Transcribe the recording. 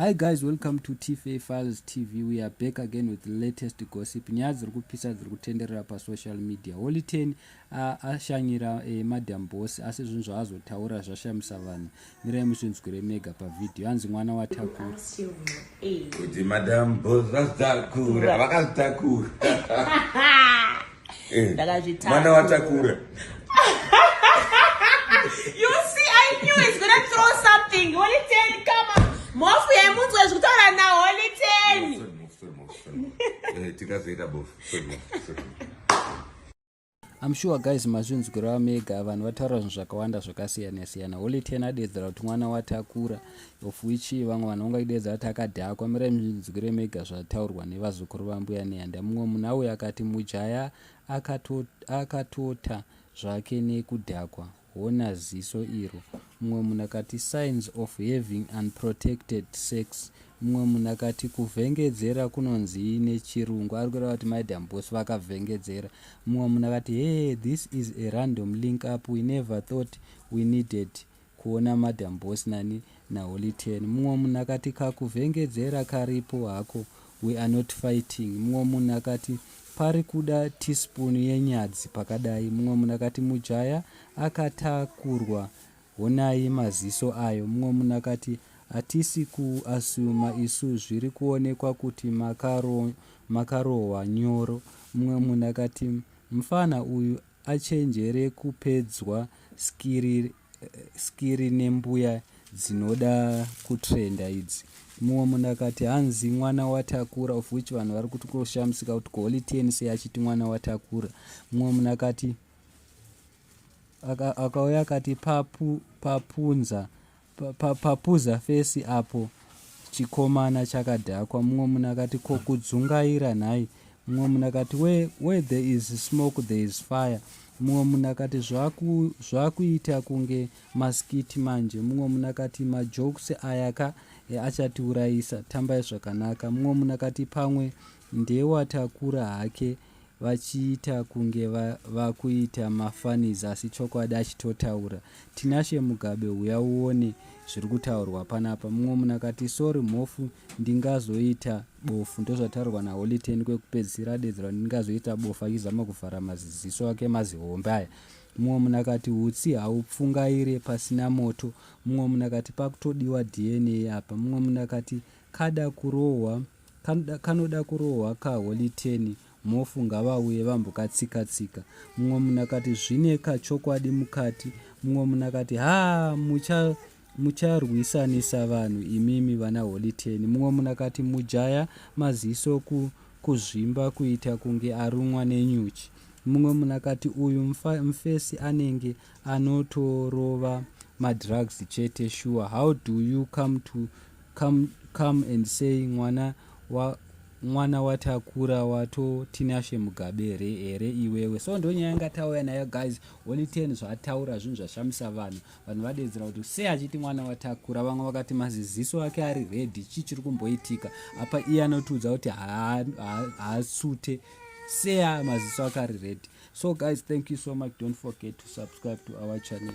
Hi guys, welcome to TFA Files TV. We are back again with the latest gossip. Nyaya dziri kupisa dziri kutenderera pasocial media. Holy Ten ashanyira Madam Boss, asi zvinhu zvaazotaura zvashamisa vanhu. Mirai muzvinzwire mega pavhidhiyo. Hanzi mwana watakura. Kuti Madam Boss vazvitakura, vakazvitakura. Mwana watakura. You see, I knew he's gonna throw something. Holy Ten, come on. Mhofu yemunzwe zvekutaura naHoly Ten. Tikazoita bofu. I'm sure guys mazvinzwira mega. Vanhu vataura zvinhu zvakawanda zvakasiyana siyana. Holy Ten adedzera kuti mwana watakura, of which vamwe vanhu vangaidedzera kuti akadhakwa. Mirai muzvinzwire mega zvataurwa nevazukuru vaMbuya Nehanda. Mumwe munhu auya akati mujaya akatota zvake nekudhakwa, hona ziso iro. Mumwe munhu akati signs of having unprotected sex. Mumwe munhu akati kuvhengedzera kunonzii nechirungu? Ari kureva kuti Madam Boss vakavhengedzera. Mumwe munhu akati, "Hey, this is a random link up. We never thought we needed kuona Madam Boss nani naHoly Ten." Mumwe munhu akati kakuvhengedzera karipo hako, we are not fighting. Mumwe munhu akati pari kuda teaspoon yenyadzi pakadai. Mumwe munhu akati mujaya akatakurwa, honai maziso ayo. Mumwe munhu akati hatisi kuasuma isu, zviri kuonekwa kuti makarohwa nyoro. Mumwe munhu akati mufana uyu achenjere kupedzwa skiri nembuya dzinoda kutrenda idzi. Mumwe munhu akati hanzi mwana watakura, of which vanhu vari kuti kushamisika kuti Holy Ten sei achiti mwana watakura. Mumwe munhu akati akauya akati papunza papuza face apo, chikomana chakadhakwa. Mumwe munhu akati ko kudzungaira nhai? Mumwe munhu akati where there is smoke there is fire. Mumwe munhu akati zvakuita kunge maskit manje. Mumwe munhu akati majokes aya ka achatiurayisa, tambai zvakanaka. Mumwe munhu akati pamwe ndewatakura hake, vachiita kunge vakuita mafunnies, asi chokwadi achitotaura. Tinashe Mugabe, uya uone zviri kutaurwa panapa. Mumwe munhu akati sorry mhofu, ndingazoita bofu. Ndozvataurwa naHoly Ten kwekupedzisira, adedzera ndingazoita bofu, achizama kuvhara maziziso ake mazihombe aya. Mumwe munhu akati utsi haupfungaire pasina moto. Mumwe munhu akati pakutodiwa DNA apa. Mumwe munhu akati kada kurohwa, kanoda kurohwa kaHoly Ten, mhofu ngavauye vambokatsika-tsika. Mumwe munhu akati zvine kachokwadi mukati. Mumwe munhu akati ha, mucharwisanisa vanhu imimi vana Holy Ten. Mumwe munhu akati mujaya maziso kuzvimba kuita kunge arumwa nenyuchi. Mumwe munhu akati uyu mufesi anenge anotorova madrugs chete sure. How do you come and say mwana watakura? Watotinashe Mugabe here iwewe? So ndonyaya yanga tauya nayo guys. Holy Ten zvataura zvinhu zvashamisa vanhu. Vanhu vadedzera kuti sei achiti mwana watakura. Vamwe vakati maziziso ake ari red, chii chiri kumboitika apa? Iye anotiudza kuti haasute, seya maziso ake ari red. So guys, thank you so much. Don't forget to subscribe to our channel.